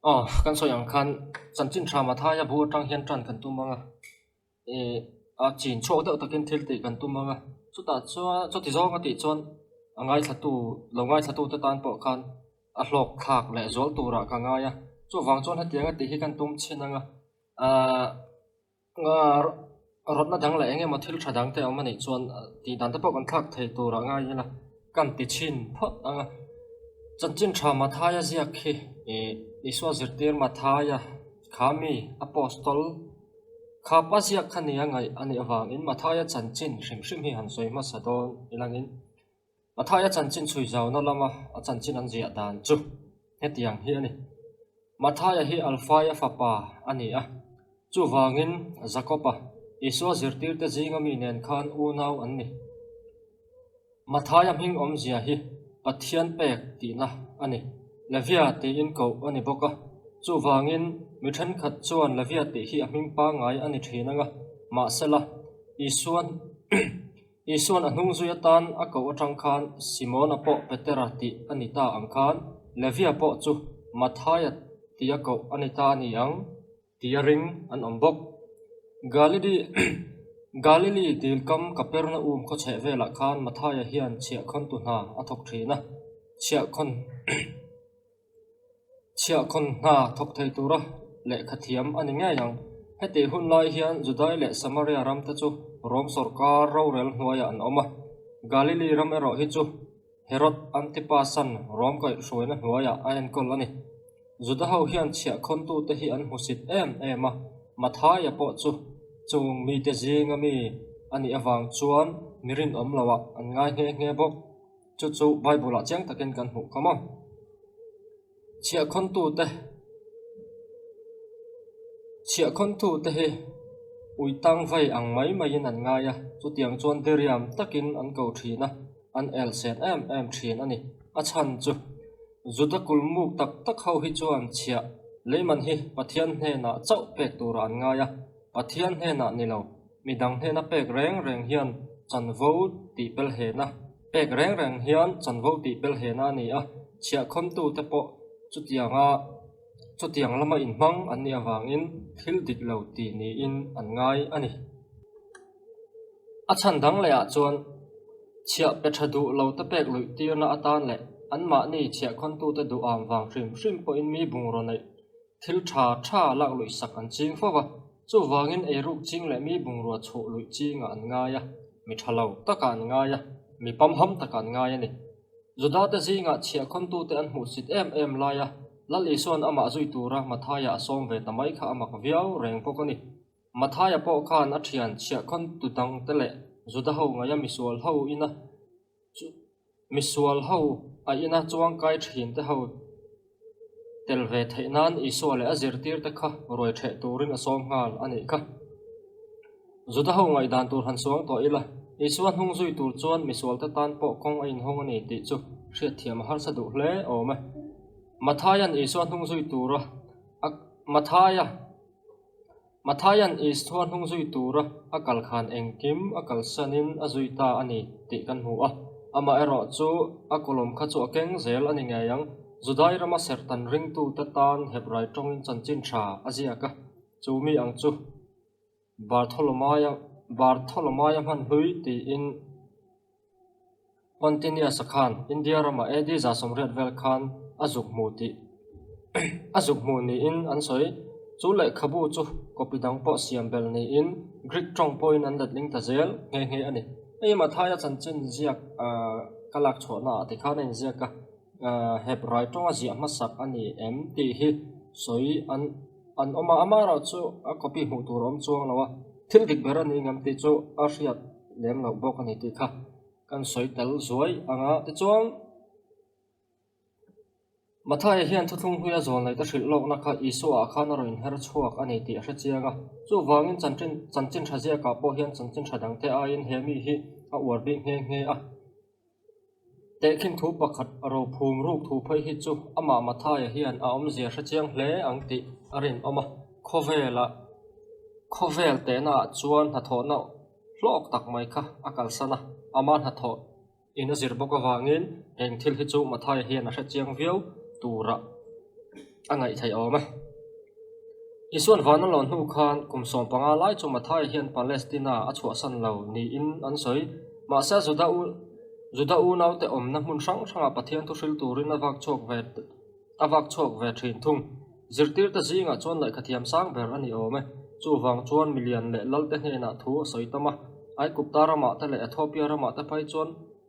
Aw, kan sawi ang khan chanchin tha Mathaia bu atang hian tan kan tum ang a, ih a chin chhuak deuh takin thil tih kan tum ang a, chutah chuan chuti zawng a tih chuan a ngaithlatu lo ngaithlatute tan pawh khan a hlawk thlak leh zual turah ka ngai a, chuvang chuan hetianga tih hi kan tum chhin ang a, ahh. Rawtna dang leh eng emaw thil tha dang te a awm a nih chuan tih dan te pawh kan thlak thei tur ah ngai ila kan ti chhin phawt ang a. Chanchin tha Mathaia ziak hi ih Isua zirtir Mathaia kha mi Apostol kha pa ziak kha nia ngaih a nih avangin Mathaia chanchin hrim hrim hi han sawi hmasa dawn ilangin Mathaia chanchin chhui zauna lama a chanchin an ziah dan chu hetiang hi a ni. Mathaia hi Alfaia fapa a ni a, chuvangin Jakoba, Isua zirtirte zinga mi nen khan unau an ni. Mathaia hming awmzia hi Pathian pek tihna a ni. Levia tiin koh a ni bawk a, chuvangin mi thenkhat chuan Levia tih hi a hming pangngai a ni thin anga, mahsela Isuan Isuan a hnung zui atan a koh atang khan Simona pawh Petera tih a ni ta ang khan Levia pawh chu Mathaia tia koh a ni ta a ni ang tia ring an awm bawk. Galili Galili dilkam Kapernaum khawchheh velah khan Mathaia hian chhiahkhawntu hna a thawk thin a, chhiahkhawn Chhiahkhawn hna thawk thei tura lehkha thiam a ni ngei ang. Hetih hun lai hian Judai leh Samaria ramte chu Rom sawrkar rorel hnuaiah an awm a. Galili ram erawh hi chu Herod Antipas-a'n Rom kaihhruaina hnuaiah a enkawl a ni. Juda ho hian chhiahkhawntute hi an hmusit em em a, Mathaia pawh chu chung mite zinga mi a nih avang chuan mi rinawm loah an ngai nghe nghe bawk. Chu chu Bible ah chiang takin kan hmuh khawm a. Chhiahkhawntute Chhiahkhawntute hi ui tang vai ang mai maiin an ngai a, chutiang chuan diriam takin an ko thin a, an el sen em em thin a ni. A chhan chu Juda kulmuk tak tak ho hi chuan chhiah leiman hi Pathian hnenah chauh pek turah an ngai a, Pathian hnenah ni lo. Midang hnena pek reng reng hian chanvo tih pelhena pek reng reng hian chanvo tih pelhena a ni a, chhiahkhawmtute pawh chutianga chutiang lama inhmang an nih avangin thil dik lo ti niin an ngai a ni. A chhan dang lehah chuan chhiah pe tha duh lo te pek luih tirna atan leh anmahni chhiahkhawntute duham vang hrim hrim pawhin mi bungraw neih Thil tha tha lak luih sak an ching fo va, chuvangin eiruk ching leh mi bungrua chhuh luih chingah an ngai a, mi tha lo takah an ngai a, mi pamham takah an ngai a ni. Judate zingah chhiahkhawntute an hmuhsit em em lai a, Lal Isua'n amah zui tura Mathaia a sawm ve ta mai kha a mak viau reng bawk a ni. Mathaia pawh khan a thian chhiahkhawntu dangte leh Juda ho ngaia misual ho ina chu Misual ho a ina chuangkai thin te ho tel ve theih nan Isua leh a zirtir te kha ruai theh turin a sawm nghal a nih kha. Juda ho ngaihdan tur han suang tawh ila, Isua hnung zui tur chuan misual te tan pawh kawng a inhawng a ni tih chu hriatthiam a harsa duh hle awm e. Mathaia'n Isua hnung zui tura a Mathaia. Mathaia'n Isua hnung zui tura a kal khan engkim a kalsanin a zui ta a ni tih kan hmu a. Amaherawh chu a kawlawm kha chu a keng zel a ni ngei ang. Judai rama serhtan ringtute tan Hebrai tawngin chanchin tha a ziak a, chu mi ang chu Bartholomaia Bartholomaia hman hlui tiin Pontinius-a khan India ramah AD 180 vel khan a zuk hmu tih a zuk hmu niin an sawi. Chu lehkhabu chu copy dang pawh siam belh niin Greek tawng pawhin an letling ta zel nghe nghe a ni. Hei Mathaia chanchin ziak ka lak chhuahna ah tikhan a inziak a, Hebrai tawnga ziah hmasak a ni em tih hi sawi an an awm a, amaherawhchu a copy hmuh tur a awm chuang lo a, thil dik ber a ni ngam tih chu a hriat lem loh bawk a ni tih kha kan sawi tel zuai ang a. Tichuan, Mathaia hian thuthlung hluia zawl nei te hrilh lawkna kha Isua ah khan a rawn inher chhuak a ni tih a hre chiang a. Chuvangin chanchin chanchin tha ziakah pawh hian chanchin tha dangte aiin he mi hi a uar bik nghe nghe a. Tehkhin thu pakhat rophum ruk thu phei hi chu amah Mathaia hian a awmzia hre chiang hle ang tih a rinawm a. Khawvelah khawvel tehnaah chuan hnathawhna hlawk tak mai kha a kalsan a, ama hnathawh in a zir bawk avangin heng thil hi chu Mathaia hian a hre chiang viau turah. a ngaih theih awm e. Isuan van a lawn hnu khan kum 15 lai chu Mathaia hian Palestina a chhuahsan lo niin an sawi. Mahse Juda u Juda unaute awmna hmun hrang hrangah Pathian thu hril turin a vak chhuak ve a vak chhuak ve thin thung. Zirtirte zingah chuan lehkhathiam sang ber a ni awm e. Chuvang chuan milian leh lalte hnenah thu a sawi tam a. Aigupta ramah te leh Ethiopia ramah te phei chuan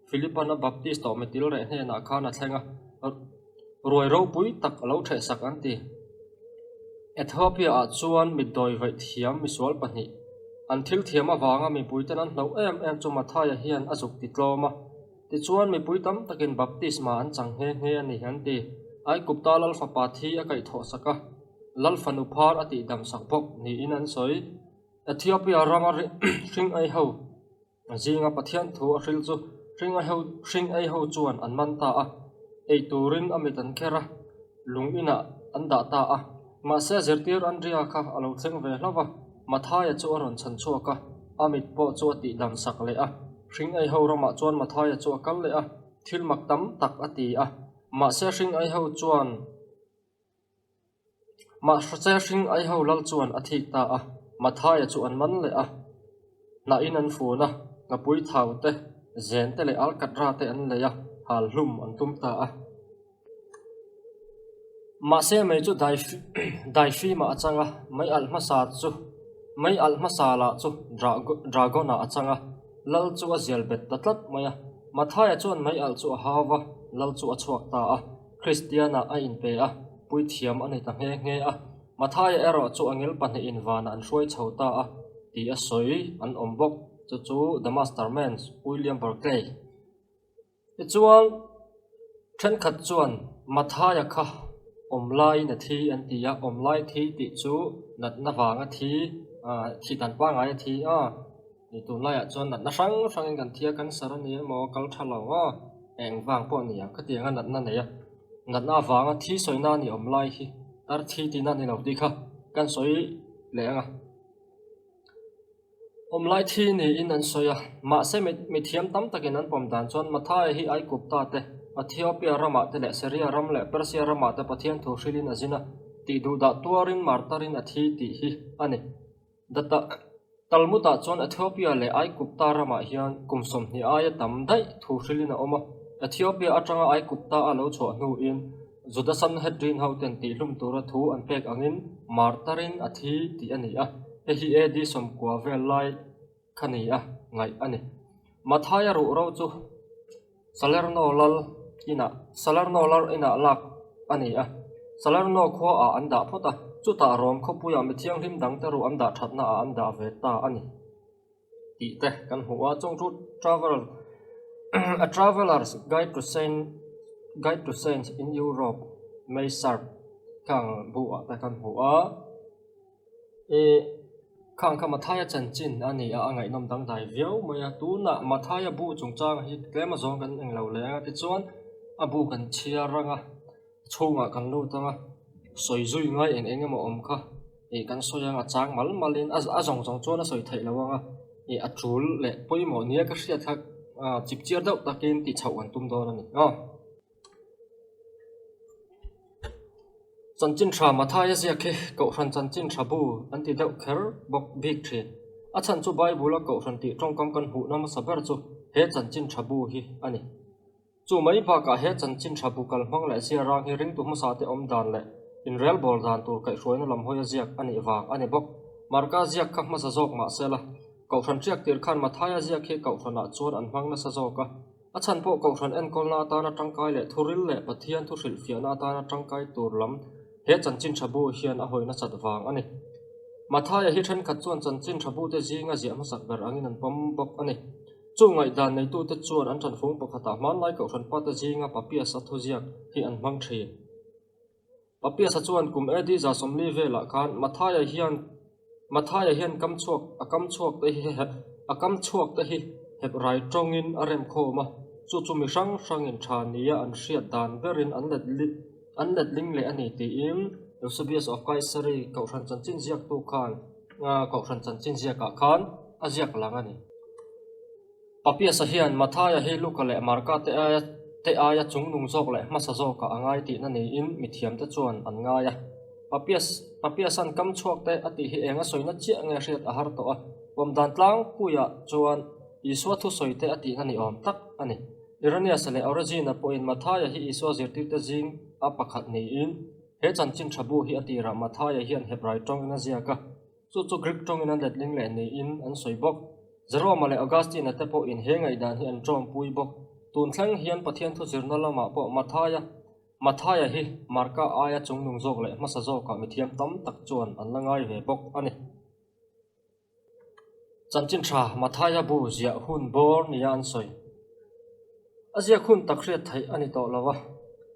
Philipan a Baptist tawh mitil reh hnenah khan a thleng a, ruai ropui tak a lo ṭhehsak an ti. Ethiopia-ah chuan mitdawi vaih thiam misual pahnih, an thil thiam avanga mipuiten an hlauh em em chu Mathaia hian a zuk ti tlawm a. Tichuan mipui tam takin baptisma an chang nghe nghe a ni an ti. Aikupta lal fapa thi a kaihthawhsak a, lal fanu phar a tihdamsak bawk niin an sawi. Ethiopia rama hring ei ho. A zinga Pathian thu a hril chu hring ei ho chuan an man ta a, ei turin a mit an kher a, lung inah an dah ta a. Mahse zirtir Andria kha a lo thleng ve hlauh va, Mathaia chu a rawn chhan chhuak a, a mit pawh chu a tihdam sak leh a. Hring ei ho ramah chuan Mathaia chu a kal leh a, thil mak tam tak a ti a. Mahse hring ei ho chuan. Mahse hring aiho lal chuan a thik ta a, Mathaia chu an man leh a, hnahin an fun a, ngapui thau te, zen te leh alkatra te an lei a, hal hlum an tum ta a. Mahse mei chu daifimah a chang a, mei alh hmasa chu mei alh hmasa lah chu dragon-ah a chang a, lal chu a zial bet ta tlat mai a. Mathaia chuan mei alh chu a hau va, lal chu a chhuak ta a. Kristianah a inpe a, puithiam a ni ta nghe nghe a. Mathaia erawh chu angel pahnihin vanah an hruai chho ta a tih a sawi an awm bawk. Chu chu The Masterman, William Barclay. Tichuan, thenkhat chuan Mathaia kha awm laiin a thi an ti a, awm lai thi tih chu natna vanga thi, thih dan pangngai a thi a. Ni tunlaiah chuan natna hrang hrangin kan thi a, cancer a ni emaw kal tha lo a, eng vang pawh a ni ang khatianga natna nei a, natna avanga thi sawina a ni awm lai hi tar thi tihna a ni lo tih kha kan sawi leh ang a. Awm lai thi niin an sawi a, mahse mithiam tam takin an pawm dan chuan Mathaia hi Aigupta te, Ethiopia ramah te leh Syria ram leh Persia ramah te Pathian thu hrilhin a zin a, tih duhdah tuarin martarin a thi tih hi a ni. Data Talmud-ah chuan Ethiopia leh Aigupta ramah hian kum 20 aia tam daih thu hrilhin a awm a. Ethiopia atanga Aigupta a lo chhuah hnuin Juda Sanhedrin hoten tihhlum tura thu an pek angin martarin a thi tih a ni a, hei hi AD 90 vel lai kha ni a ngaih a ni. Mathaia ruhro chu Salerno lal inah Salerno lal inah lak a ni a, Salerno khuaah an dah phawt a, chutah Rom khawpuiah mi thianghlim dangte ruh an dah thatnaah an dah ve ta a ni tih te kan hmu a. Chung chu Travel A Traveller's Guide to Saint Guide to Saints in Europe May Sharp khang bu ah te kan hmu a. Ih khang kha Mathaia chanchin a ni a, a ngaihnawm dangdai viau mai a. Tunah Mathaia bu chungchang hi tlem a zawng kan englo leh ang a tichuan a bu kan chhiar ang a, chhungah kan lut ang a, sawi zui ngai eng eng emaw awm kha ih kan sawi ang a chang mal malin a a zawng zawng chuan a sawi theih loh ang a, ih a tul leh pawimawh nia ka hriat kha ah chip chiar deuh takin tih chhoh kan tum dawn a ni aw. Chanchin tha Mathaia ziak hi Kohhran chanchin tha bu an ti deuh kher bawk bik thin. A chhan chu Bible-a Kohhran tih tawngkam kan hmuhna hmasa ber chu he chanchin tha bu hi a ni. Chu mai bakah he chanchin tha bu kalhmang leh ziarang hi ringtu hmasa te awm dan leh inrelbawl dan tur kaihhruaina lam hawia ziak a nih vang a ni bawk. Marka ziak kha hmasa zawk mahse la, Kohhran hriak tir khan Mathaia ziak hi Kohhranah chuan an hmang nasa zawk a. A chhan pawh Kohhran enkawlna atana tangkai leh thuril leh Pathian thu hrilhfiahna atana tangkai tur lam he chanchin tha bu hian a hawi nasat vang a ni. Mathaia hi thenkhat chuan chanchin tha bute zinga ziah hmasak ber angin an pawm bawk a ni. Chu ngaihdan neitute chuan an tanfung pakhatah hmanlai Kohhran pate zinga Papias-a thuziak hi an hmang thin. Papias-a chuan kum AD 140 velah khan Mathaia hian Mathaia hian kam chhuak a kam chhuak te hi a kam chhuak te hi Hebrai tawngin a rem khawm a, chu chu mi hrang hrangin tha nia an hriat dan berin an let an letling leh a ni tiin Eusebius of Kaisari Kohhran chanchin ziaktu khan Kohhran chanchin ziakah khan a ziak lang a ni. Papias-a hian Mathaia hi Luka leh Marka te aia. te aia chungnung zawk leh hmasa zawkah a ngai tihna niin mithiamte chuan an ngai a. Papias Papiasan kam chhuak te a tih hi eng a sawina chiah nge hriat a har tawh a, pawmdan tlangpuiah chuan Isua thusawi te a tihna ni awm tak a ni. Irenaeus leh Origen-a pawhin Mathaia hi Isua zirtirte zing a pakhat niin he chanchin tha bu hi a tirah Mathaia hian Hebrai tawngin a ziak a, chu chu Greek tawngin a letling leh niin an sawi bawk. Jerome-a leh Augustine-a te pawhin he ngaihdan hi an tawngpui bawk. Tun thleng hian Pathian thu zirna lamah pawh Mathaia Mathaia hi Marka aia chungnung zawk leh hmasa zawkah mithiam tam tak chuan an la ngai ve bawk a ni. Chanchin tha Mathaia bu ziah hun bawr nia an sawi. A ziak hun tak hriat theih a ni tawh lo a,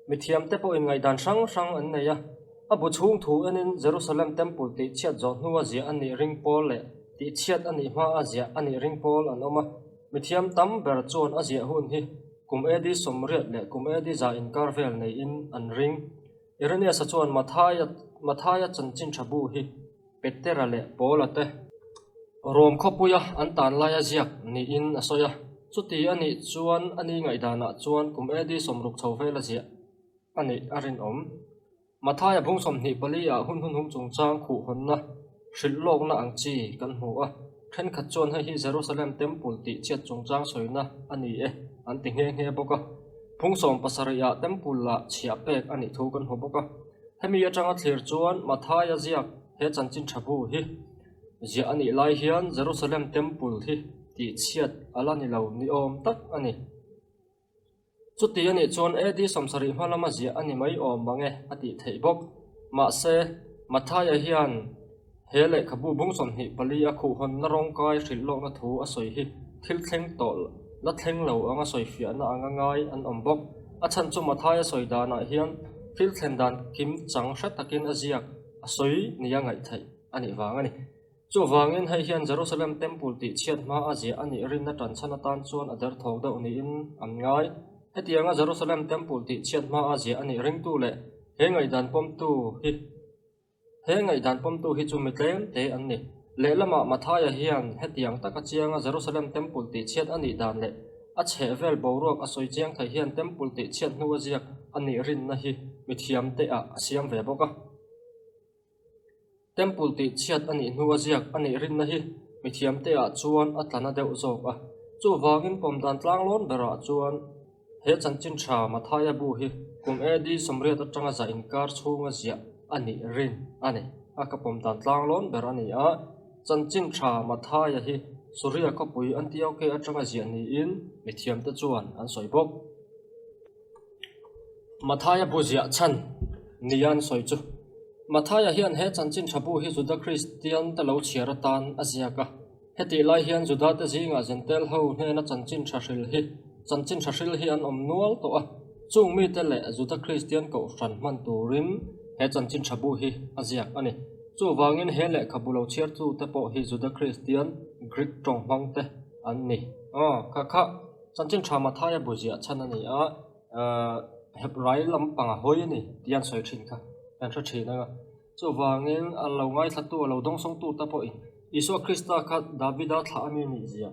mithiamte pawhin ngaihdan hrang hrang an nei a. A bu chhung thu enin Jerusalem Temple tihchhiat zawh hnua ziah a nih ring pawl leh tihchhiat a nih hmaa ziah a nih ring pawl an awm a. Mithiam tam ber chuan a ziah hun hi kum AD 80 leh kum AD 100 inkar vel neiin an ring. Irenaeus-a chuan Mathaia Mathaia chanchin tha bu hi Petera leh Paula te Rom khawpuia an tan laia ziak niin a sawi a. Chuti a nih chuan a ni ngaihdanah chuan kum AD 60 chho vela ziah a nih a rinawm. Mathaia bung 24 ah hun hun hung chungchang khuhhawnna, hrilh lawkna ang chi kan hmu a. Thenkhat chuan hei hi Jerusalem Temple tih chhiat chungchang sawina a ni e an ti nghe nghe bawk a. Phung 70 ah Temple ah chhiah pek a nih thu kan hmu bawk a. Hemi atanga thlir chuan Mathaia ziak he chanchin tha bu hi ziah a nih lai hian Jerusalem Temple hi tih chhiat a la ni lo ni awm tak a ni. Chuti a nih chuan AD 70 hma lama ziah a ni mai awm mang e a tih theih bawk. Mahse, Mathaia hian he lehkhabu bung 24 a khuhhawnna rawngkai hrilh lawkna thu a sawi hi thil thleng tawh la thleng lo anga sawi fiahna anga ngai an awm bawk. A chhan chu Mathaia sawi danah hian thil thlen dan kim chang hre takin a ziak a sawi nia ngaih theih a nih vang a ni. Chuvangin hei hian Jerusalem Temple tih chhiat hma a ziah a nih rinna tanchhan atan chuan a derthawng deuh niin an ngai. Hetianga Jerusalem Temple tih chhiat hma a ziah a nih ringtu leh he ngaihdan pawmtu hi he ngaihdan pawmtu hi chu mi tlem te an ni. Lehlamah Mathaia hian hetiang taka chianga Jerusalem Temple tih chhiat a nih dan leh a chhehvel boruak a sawi chiang thei hian Temple tih chhiat hnu a ziak a nih rinna hi mithiamte ah a siam ve bawk a. Temple tih chhiat a nih hnu a ziak a nih rinna hi mithiamte ah chuan a tla na deuh zawk a. Chuvangin pawmdan tlanglawn berah chuan he chanchin tha Mathaia bu hi kum AD 80 atanga za inkar chhunga ziah a nih rin a ni. A ka pawmdan tlanglawn ber a ni a, chanchin tha Mathaia hi Suria khawpui Antioche atanga ziah niin mithiamte chuan an sawi bawk. Mathaia bu ziah chhan nia an sawi chu. Mathaia hian he chanchin tha bu hi Juda Kristian te lo chhiar atan a ziak a. Hetih lai hian Juda te zingah Jentail ho hnena chanchin tha hril hi chanchin tha hril hi an awm nual tawh a. Chung mite leh Juda Kristian kohhran hman turin he chanchin tha bu hi a ziak a ni. Chuvangin he lehkhabu lo chhiartu te pawh hi Juda Kristian Greek tawng hmang te an ni. Aw kha kha. Chanchin tha Mathaia bu ziah chhan a ni a, Hebrai lampang a hawi a ni tih an sawi thin kha kan hre thin ang a. Chuvangin a lo ngaithlatu, a lo dawngsawngtu te pawhin Isua Krista kha Davida thlah a mi nih zia,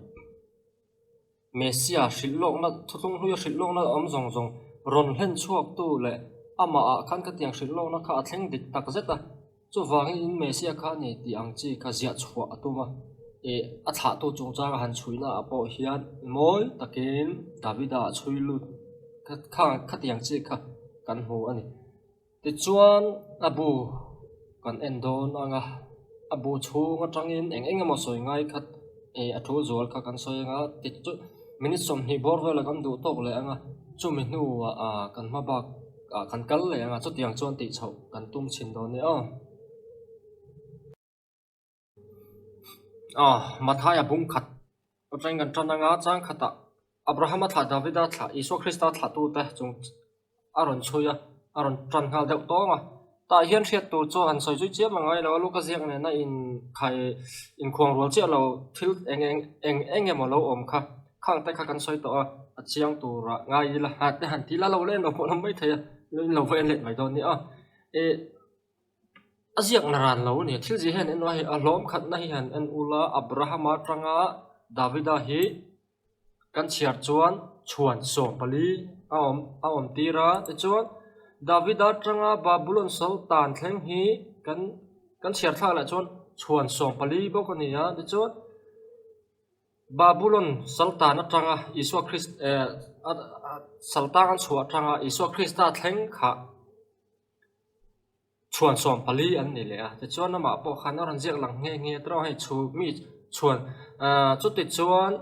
Messia hrilh lawkna, thuthlung hluia hrilh lawkna awm zawng zawng rawn hlen chhuaktu leh amahah khan khatiang hrilh lawkna kha a thleng dik tak zet a. Chuvangin in Messia kha a ni tih ang chi kha ziah chhuah a tum a, ih a thlahtu chungchang a han chhuihna ah pawh hian mawi takin Davida a chhui lut kha khatiang chi kha kan hmu a ni. Tichuan a bu kan en dawn ang a, a bu chhung atangin eng eng emaw sawi ngai kha ih a tul zual kha kan sawi ang a, tichu minute 20 bawr velah kan duh tawk leh ang a, chumi hnuah ah kan hma bak ah kan kal leh ang a chutiang chuan tih chhoh kan tum chhin dawn nia aw. Aw Mathaia bung khat atangin kan tan anga chang khatah Abrahama thlah Davida thlah Isua Krista thlah tute chung a rawn chhui a a rawn tan nghal deuh tawng a tah hian hriat tur chu han sawi zui chiam ang ngai lo a luka ziak nena inkhai inkhuang rual chiah lo thil eng eng eng eng emaw lo awm kha khang te kha kan sawi tawh a a chiang turah ngai ila ha te han ti la lo leh lo pawh lam mai thei a in lo va en let mai dawn nia ih a ziak na ran lo a ni thil zia hian en ula hei a hlawm khatna hi han en ula Abrahama atanga Davida hi. Kan chhiar chuan chhuan 14 a awm a awm tir a, tichuan Davida atanga Babulon sal tan thleng hi kan kan chhiar thlak leh chuan chhuan 14 bawk a ni a, tichuan Babulon sal tan atanga Isua Krist eh sal tang an chhuah atanga Isua Krista thleng kha Chhuan 14 an ni leh a, tichuan amah pawh khan a rawn ziak lang nghe nghe tawh a, hei chhu mi chhuan ahh chuti chuan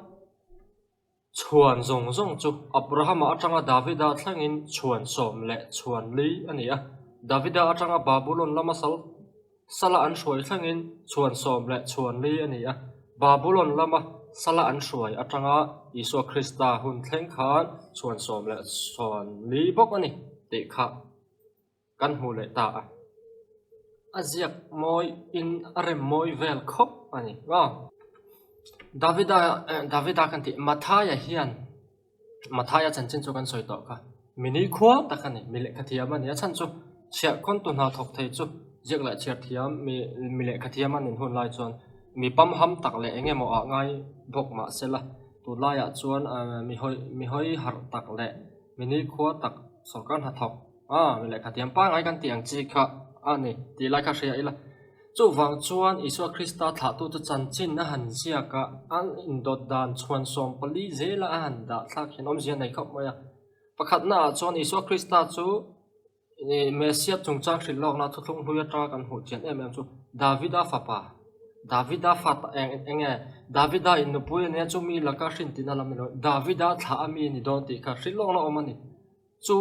chhuan zawng zawng chu Abrahama atanga Davida thlengin chhuan sawm leh chhuan li a ni a, Davida atanga Babulon lama sal sala an hruai thlengin chhuan sawm leh chhuan li a ni a, Babulon lama sala an hruai atanga Isua Krista hun thleng khan chhuan sawm leh chhuan li bawk a ni tih kha. Kan hmu leh ta a, a ziak mawi in a rem mawi vel khawp a ni maw. Davida Davida kan tih Mathaia hian Mathaia chanchin chu kan sawi tawh kha mi ni khua tak a ni mi lehkha thiam a ni a chhan chu chhiahkhawn tu hna thawk thei chu ziak leh chhiar thiam mi mi lehkha thiam a nin hun lai chuan mi pamham tak leh eng emaw ah ngai bawk mah sela tunlaiah chuan mi hawi mi hawi harh tak leh mi ni khua tak sawrkar hnathawk a mi lehkha thiam pangngai kan tih ang chi kha a ni tih lai kha hria ila. Chuvang chuan Isua Krista thlahtute chanchin a han ziak a, an indawt dan chhuan 14 zela a han dah thlak hian awmzia nei khawp mai a. Pakhatnaah chuan Isua Krista chu Messiah chungchang hrilh lawkna thuthlung hlui atanga kan hmuh chian em em chu Davida fapa, Davida fa eng eng nge Davida in nupui a nia chumi laka hrin tihna lam ni lo Davida thlah a mi a ni dawn tih kha hrilh lawkna awm a ni. Chu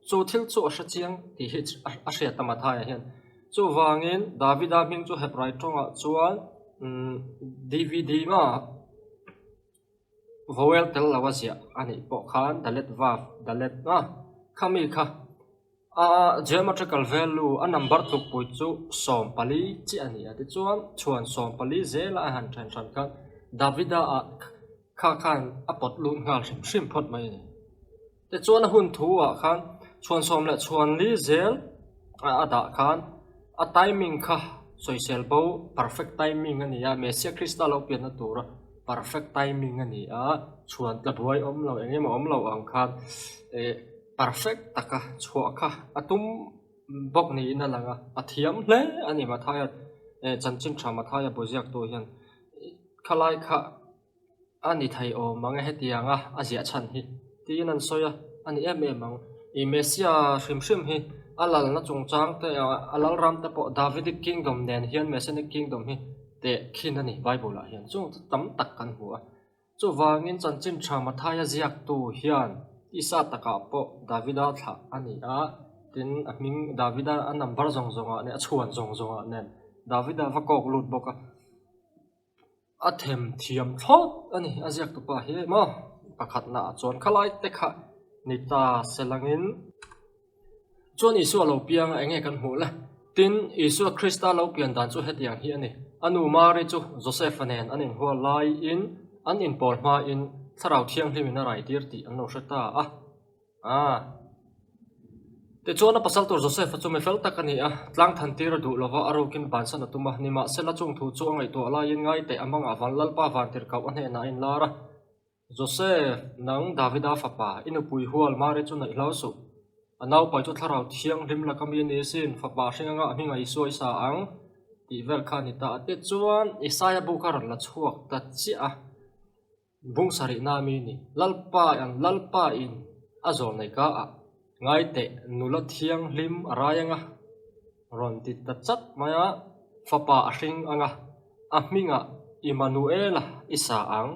chu thil chu a hre chiang tih hi a hriat a Mathaia hian. Chuvangin Davida hming chu Hebrai tawngah chuan DVD ma vowel tel lo a ziah a nih pawh khan Dalet Vav Dalet a khami kha a geometrical value a number tlukpui chu 14 chiah a ni a tichuan chhuan 14 zela a han then hran khan Davida ah kha khan a pawt lut nghal hrim hrim phawt mai a ni. Tichuan a hun thu ah khan chhuan sawm leh chhuan li zel a dah khan a timing kha sawisel bo perfect timing a ni a, Messiah Krista lo pianna tura perfect timing a ni a, chhuan tla buai awm lo eng emaw awm lo ang khan eh perfect taka chhuah kha a tum bawk niin a lang a, a thiam hle a ni Mathaia eh chanchin tha Mathaia bu ziaktu hian khalai kha A ni thei awm ang e hetiang a a ziah chhan hi tiin an sawi a, a ni em em ang. I Messiah hrim hrim hi a lalna chungchang te a lalram te pawh Davidic kingdom nen hian Messianic kingdom hi teh khin a ni Bible ah hian chung chu tam tak kan hmu a. Chuvangin chanchin tha Mathaia ziaktu hian tisa takah pawh Davida thlah a ni a, tin a hming Davida a number zawng zawngah nen a chhuan zawng zawngah nen Davida va kawk lut bawk a. A them thiam thlawt a ni a ziak tupa hi maw pakhatna ah chuan khalai te kha ni ta se langin chuan Isua lo piang a enge kan hmuh le tin Isua Krista lo pian dan chu hetiang hi a ni a nu Mari chu Joseph-a nen an inhual laiin an inpawl hmain thlarau thianghlimin a rai tir tih an lo hre ta a. A Tichuan a pasal tur Joseph-a chu mi fel tak a ni a, tlang than tir a duh lova a rukin bansan a tum a. Nimahsela chung thu chu a ngaihtuah laiin ngai teh a mangah van Lalpa vantirhkoh a hnenah a inlar a, Joseph, nang Davida fapa, i nupui hual Mari chu naih hlau suh. A naupai chu thlarau thianghlim laka mi a ni asin, fapa hring anga a hmingah Isua i sa ang, tih vel kha a ni ta a. Tichuan Isaia bu kha rawn la chhuak ta chiah a. Bung sarihna mi ni. Lalpa an Lalpa in a zawl nei ka ah ngai teh nula thianghlim a rai anga rawn ti ta chat mai a, fapa a hring anga a hmingah Immanuela i sa ang.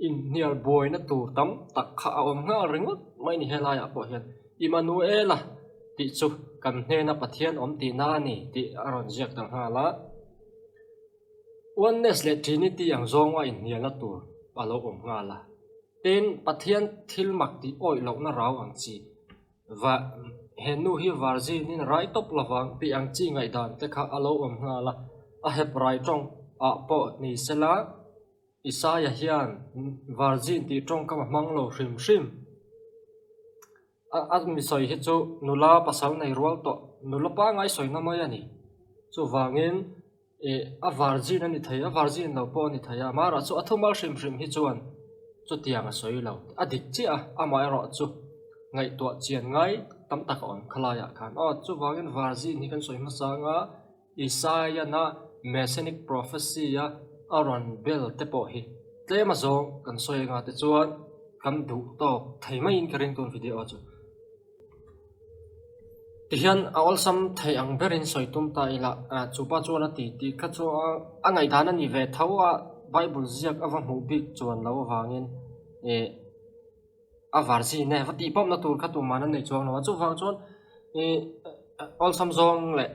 Inhnial buaina tur tam tak kha a awm nghal ringawt mai ni helaiah pawh hian Immanuela tih chu kan hnena Pathian awm tihna a ni tih a rawn ziak ta nghal a. Oneness leh Trinity ang zawnga inhnialna tur a lo awm nghal a. Tin, Pathian thil mak tih awih lohna rau ang chi, va he nu hi Virgin-in rai tawp lovang tih ang chi ngaihdan te kha a lo awm nghal a. A Hebrai tawng ah pawh ni sela, Isaia hian Virgin tih tawngkam a hmang lo hrim hrim. A mi sawi hi chu nula pasal nei rual tawh, nula pangngai sawina mai a ni. Chuvangin ih a virgin a ni thei a, virgin lo pawh a ni thei a, amaherawhchu a thumal hrim hrim hi chuan. Chutiang a sawi lo. A dik chiah a, amaherawh chu ngaihtuah chian ngai tam tak a awm khalaiah khan. Aw, chuvangin Varzin hi kan sawi hmasa anga Isaiah-na Messianic prophecy-a a rawn bel te pawh hi tlem a zawng kan sawi anga tichuan kan duh tawk thei maiin ka ring tun video chu. Tihian a awlsam theih ang berin sawi tum ta ila, chupa chuan a ti tih kha chu a ngaihdan a ni ve tho a, Bible ziak a va hmuh bik chuan lo avangin ih a var zin e, va tih pawmna tur kha tuman an nei chuang lo a, chuvang chuan ih awlsam zawng leh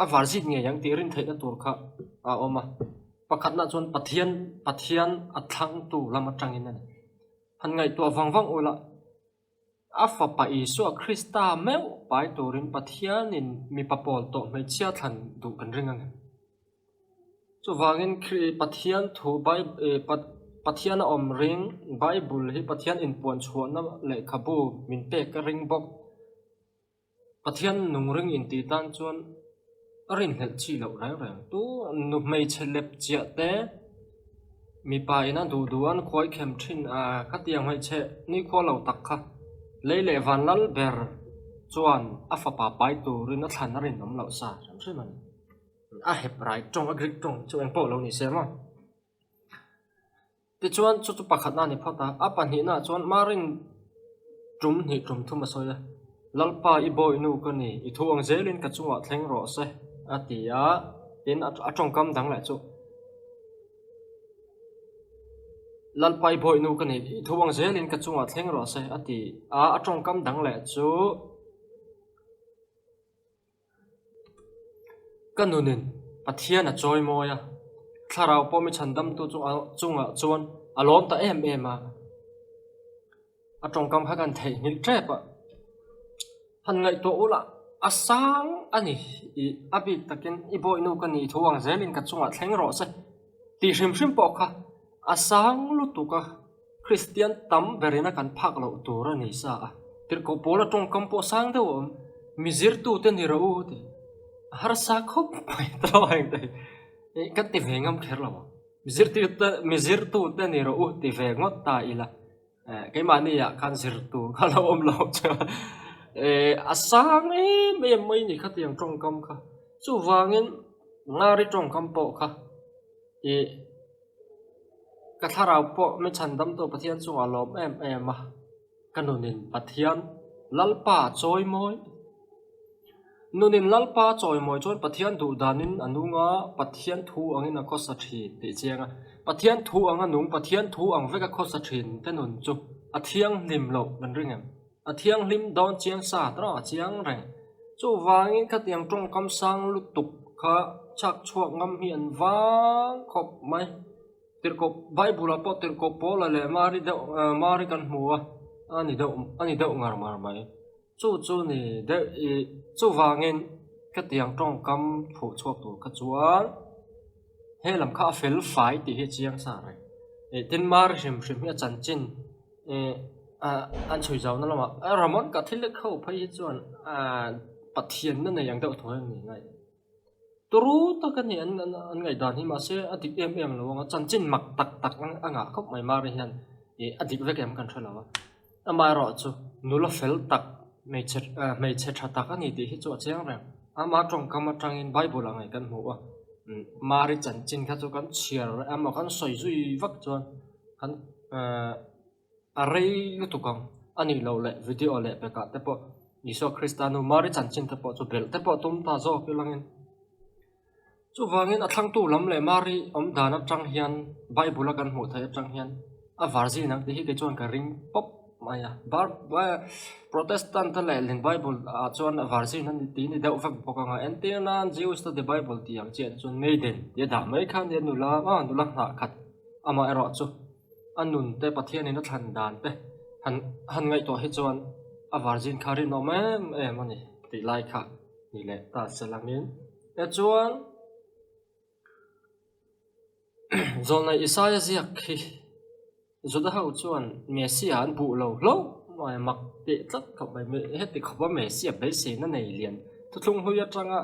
a var zin ngei ang tih rin theihna tur kha a awm a, pakhatna chuan Pathian Pathian a thlangtu lam atangin a ni, han ngaihtuah vang vang ula. A Fapa Isua Krista meuh pai turin Pathianin mipa pawl tawh hmeichhia thlan duh kan ring ang em? Chuvangin Pathian thu Pathian a awm ring, Bible hi Pathian inpuan chhuahna lehkhabu min pek a ring bawk. Pathian nung ring intih tan chuan a rinhlelh chi loh reng reng. Tu nu hmeichhe lep chiah te mipa ina duh duh an khuai khem thin a, khatiang hmeichhe nikhua lo tak kha lei leh van lal ber chuan a fapa pai turin a thlan a rinawm loh sa hrim hrim a ni. A Hebrai tawng a Greek tawng chu engpawh lo ni se maw. Tichuan, chu chu pakhatna a ni phawt a, a pahnihnaah chuan Marin tum hnih tum thum a sawi a, Lalpa i bawihnu ka ni, i thu ang zelin ka chungah thleng rawh se, a ti a, tin a tawngkam dang leh chu, Lalpa i bawihnu ka ni, i thu ang zelin ka chungah thleng rawh se, a ti a, a tawngkam dang leh chu, Ka nunin Pathian a chawi mawi a, thlarau pawh mi chhandamtu chungah chuan a lawm ta em em a. A tawngkam kha kan theihnghilh tep a, han ngaihtuah ula a sang a ni i a bik takin i bawihnu ka nih thu ang zelin ka chungah thleng rawh se tih hrim hrim pawh kha a sang lutuk a. Kristian tam berin a kan phak loh tur a ni sa a, tirhkoh pawla tawngkam pawh sang deuh a awm, mi zirtute ni rawh u ti a harsa khawp mai ta lo heng te hi kan ti ve ngam kher lo ang, mi zirtirte mi zirtute ni rawh u ti ve ngawt ta ila eh keimahni ah khan zir tur kha lo awm lo chuan eh a sang em em mai ni khatiang tawngkam kha, chuvangin Ngari tawngkam pawh kha ih. Ka thlarau pawh mi chhandamtu Pathian chungah lawm em em a, ka nunin Pathian Lalpa a chawi mawi. Nunin Lalpa a chawi mawi chuan Pathian duh danin a nung a, Pathian thu angin a khawsa thin tih chiang a. Pathian thu ang a nung, Pathian thu ang vek a khawsa thin te nun chu a thianghlim loh kan ring em? A thianghlim dawn chiang sa tawh a chiang reng. Chuvangin khatiang tawngkam sang lutuk kha chhak chhuak ngam hi an vang khawp mai. Tirhkoh Bible ah pawh tirhkoh Paula leh Mari deuh Mari kan hmu a, a ni deuh a ni deuh ngar ngar mai. Chu chu ni deuh ih chuvangin khatiang tawngkam phuh chhuak tur kha chuan he lam kha a fel fai tih hi a chiang sa reng. Ih tin Mari hrim hrim hi a chanchin. Ih an chhui zauhna lamah Ramon Catholic ho phei hi chuan Pathianna nei ang deuh tho hian an ngaih. Turu tak a ni an an ngaihdan hi mahse a dik em em lo ang a, chanchin mak tak tak a ngah khawp mai Mari hian ih a dik vek em kan hre lo a. Amaherawhchu nula fel tak hmeichhe hmeichhe tha tak a ni tih hi chu a chiang reng. Ama tawngkam atangin Bible ah ngei kan hmu a, Mari chanchin kha chu kan chhiar emaw kan sawi zui vak chuan kan a rei lutuk ang a nih loh leh video leh pekah te pawh Isua Krista nu Mari chanchin te pawh chu belh te pawh tum ta zawk ilangin chuvangin a thlangtu lam leh Mari awm dan atang hian Bible a kan hmuh theih atang hian a var zin ang tih hi kei chuan ka ring pawp mai a Protestant te leh lin Bible ah chuan a var zin a ni tih ni deuh vek bawk ang a entir nan Jewish te the Bible tih ang chiah te chuan maiden tih a dah mai kha nia nula nula hnah khat Amah erawh chu a nun te Pathianin a thlan dan te han han ngaihtuah hi chuan a virgin kha rinawm em em a ni tih lai kha ni leh ta se langin. Tichuan Zawlnei Isaia ziak hi Juda ho chuan Messiah an buh lo hlauh mai mak teh tlat khawp mai heti khawpa Messiah beiseina nei lian thuthlung hlui atanga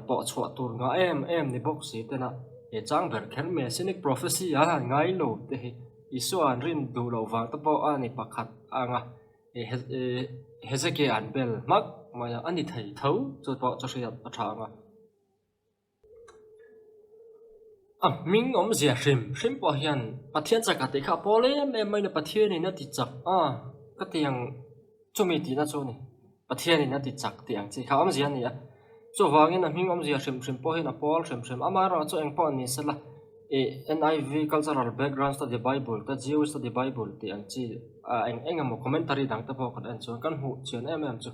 Pawh chhuah tur ngah em em ni bawk si tena he chang ber kher Messianic prophecy a han ngai lo te hi. Isua an rin duh loh vang te pawh a ni pakhat ang a, Hezekiah an bel hmak mai a, a ni thei tho chu pawh chu hriat a tha ang a. A hming awmzia hrim hrim pawh hian Pathian chakah tih kha a pawl em em mai a ni, Pathianin a ti chak a ka ti ang chumi tihna chu a ni, Pathianin a ti chak tih ang chi kha awmzia a ni a, chuvangin a hming awmzia hrim hrim pawh hian a pawl hrim hrim, amaherawhchu chu engpawh ni sela ih NIV Cultural Background Study Bible te Jewish Study Bible tih ang chi ah eng eng emaw commentary dang te pawh kan en chuan kan hmuh chian em em chu.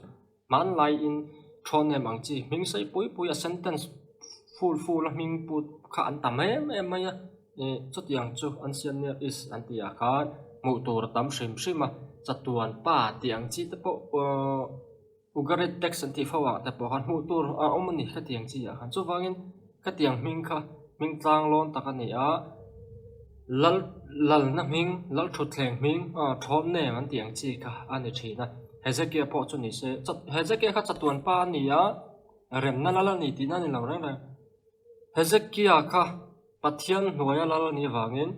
Hmanlaiin Thawnem ang chi hming sei pui pui a sentence full full a hming put kha an tam em em mai a, ih chutiang chu an siam nia is an tih ah khan hmuh tur a tam hrim hrim a, chatuan pa tih ang chi te pawh uhh Ugarit text an tih fo ah te pawh khan hmuh tur a awm a ni khatiang chi ah khan chuvangin khatiang hming kha hming tlang lawn tak a ni a, lal lalna hming lal thutthleng hming ah Thawnem an tih ang chi kha a ni thin a. Hezekiah pawh chu ni se, Hezekiah kha chatuan pa a ni a, remna lal a ni tihna a ni lo reng reng. Hezekiah kha Pathian hnuaia lal a nih avangin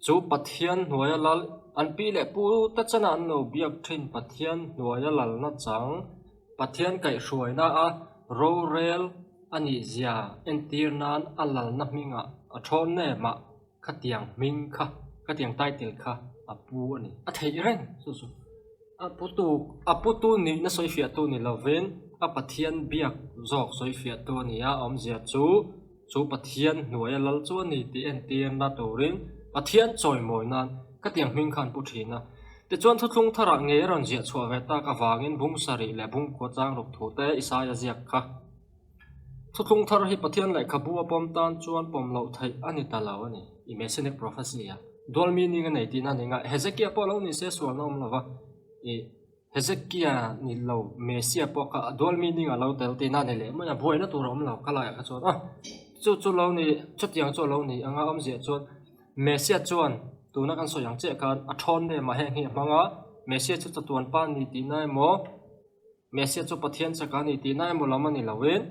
chu Pathian hnuaia lal, an pi leh pu te chana an lo biak thin Pathian hnuaia lalna chang, Pathian kaihhruaina a rorel a nih zia entir nan a lalna hmingah a thawn nem a. Khatiang hming kha, khatiang title kha a pu a ni. A theih reng chu chu. A putu, a putu nihna sawifiahtu ni lovin a Pathian biak zawk sawifiahtu a ni a, a awmzia chu, chu Pathian hnuaia lal chu a ni tih entirna turin Pathian chawimawi nan khatiang hming kha an pu thin a. Tichuan thuthlung tharah ngei a rawn ziah chhuah ve tak avangin bung sarih leh bung kua chang ruk thute Isaia ziak kha. Thuthlung thar hi Pathian lehkhabu a pawm tan chuan pawm loh theih a ni ta lo a ni. I Messianic prophecy a dual meaning a nei tihna a ni nga. Hezekiah pawh lo ni se sualna awm lo va, i Hezekiah ni lo Messiah pawh kha a dual meaning a lo tel tihna a ni leh mai a, buaina tur a awm lo kha laiah kha chuan a chu chu lo ni chutiang chu a lo ni anga awmziah chuan Messiah chuan tuna kan sawi ang chiah khan a thawn nem a heng hi a hmang a, Messiah chu chatuan pa ni tihna emaw Messiah chu Pathian chak a ni tihna emaw lam a ni loin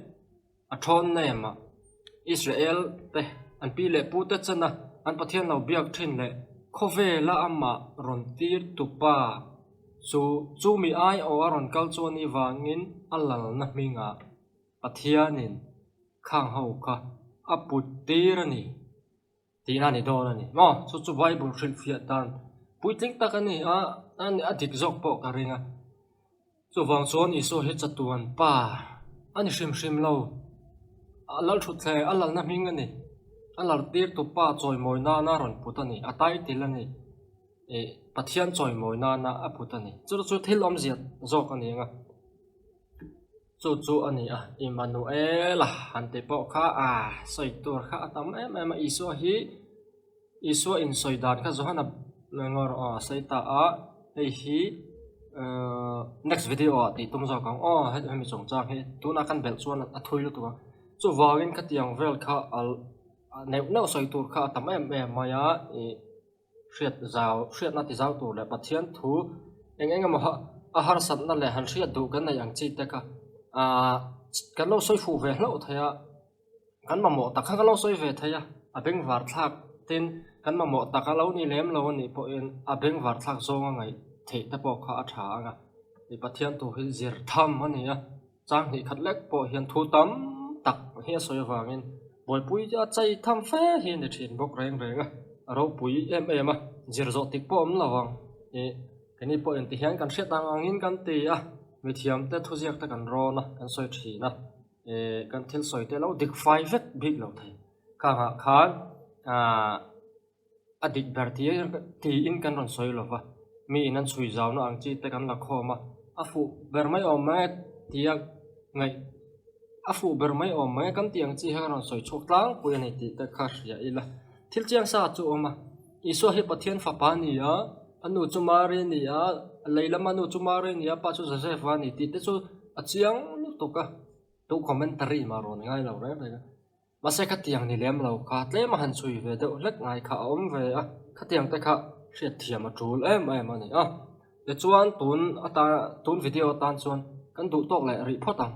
a thawnna emah Israel te an pi leh pu te chana an Pathian lo biak thin leh khawvela amah rawn tir tupa chu chumi aiawh a rawn kal chuan i vangin a lalna hmingah Pathianin khang ho kha a put tir a ni. Tihna a ni dawn a ni maw? Chu chu Bible hrilhfiah dan puitling tak a ni a, a dik zawk pawh ka ring a. Chuvang chuan Isua hi chatuan pa a ni hrim hrim lo. A lal thutthleng, a lalna hming a ni. A lal tirtu pa chawimawi nana rawn put a ni, a title a ni. Ih, Pathian chawimawi nana a put a ni. Chu chu thil awmzia zawk a ni ang a. Chu chu a ni a, Immanuela han tih pawh kha a sawi tur kha a tam em em a, Isua hi Isua insawi dan kha Johana ngaw rawh aw a sawi ta a, hei hi uhh next video ah tih tum zawk ang aw hemi chungchang hi tunah khan belh chuan a thui lutuk a, chuvangin khatiang vel kha a neuh neuh sawi tur kha a tam em em mai a ih. Hriat zau, hriatna ti zau tur leh Pathian thu eng eng emaw a harsatna leh han hriat duh kan neih ang chi te kha aah kan lo sawi fuh ve hlauh thei a, kan mamawh tak kha kan lo sawi ve thei a, a bengvar thlak tin kan mamawh tak a lo ni lem lo a nih pawhin a bengvar thlak zawnga ngaih theih te pawh kha a tha ang a, Pathian thu hi zir tham a ni a. Chang hnih khat lek pawh hian thu tam tak hi a sawi avangin buaipui a chei tham fe hi a ni thin bawk reng reng a, a ropui em em a, zir zawh tik pawh awm lo ang ih keini pawh inti hian kan hriat ang angin kan ti a, mithiam te thuziak te kan rawn a, kan sawi thin a, ih kan thil sawi te lo dik fai vek bik lo thei khangah khan aah. A dik ber tiin kan rawn sawi lo va, mi in an chhui zauna ang chi te kan la khawm a, a fuh ber mai awm mai tia ngaih a fuh ber mai awm mai kan tih ang chi hian a rawn sawi chhuak tlangpui a ni tih te kha hria ila. Thil chiang sa chu a awm a, Isua hi Pathian fapa a ni a, a nu chu Mari a ni a, lei lama nu chu Mari a ni a, pa chu Joseph a ni tih te chu a chiang lutuk a, tu commentary mah rawn ngai lo reng reng a. Mahse khatiang ni lem lo kha tlem a han chhui ve deuh hlek ngai kha a awm ve a, khatiang te kha hriatthiam a tul em em a ni a. Tichuan tun atan tun video atan chuan kan duh tawk leh rih phawt ang.